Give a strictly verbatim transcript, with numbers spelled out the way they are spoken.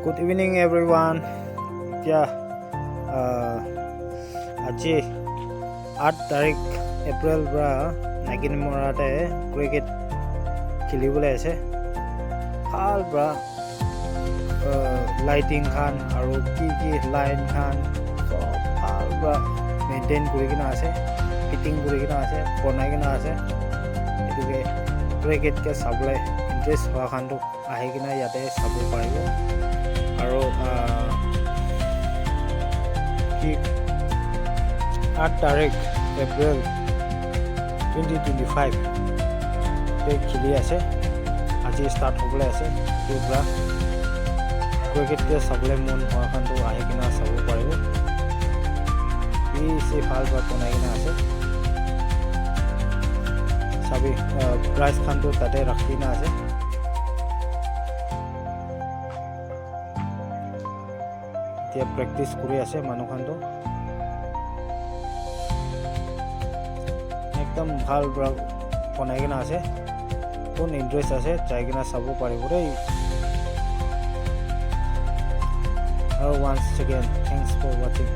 Good evening, everyone. Etia, uh, aji eight tarik April pra Nagin Mora te cricket kheli bole ase. Bhal pra, uh, lighting khan aru ki ki line khan sob bhal pra maintain kuri kena ase, fitting kuri kena ase, bonai kena ase. Etu ke cricket ke sabole interest hua khan tu ahi kena yate sabo paribo. Aru, ah, ki eight tarik April twenty twenty-five te kheli ase. Aji start hobole ase. Etu pra cricket ke sabole mon hua khan tu ahi kena sabo paribo. Bishi bhal pra bonai kena ase. Sabi, ah, prize khan tu tate rakhi kena ase. Etia practice kuri ase manu khan tu. Ekdam bhal pra bonai kena ase. Kun interest ase, jai kena sabo paribo dei. Aru once again, thanks for watching.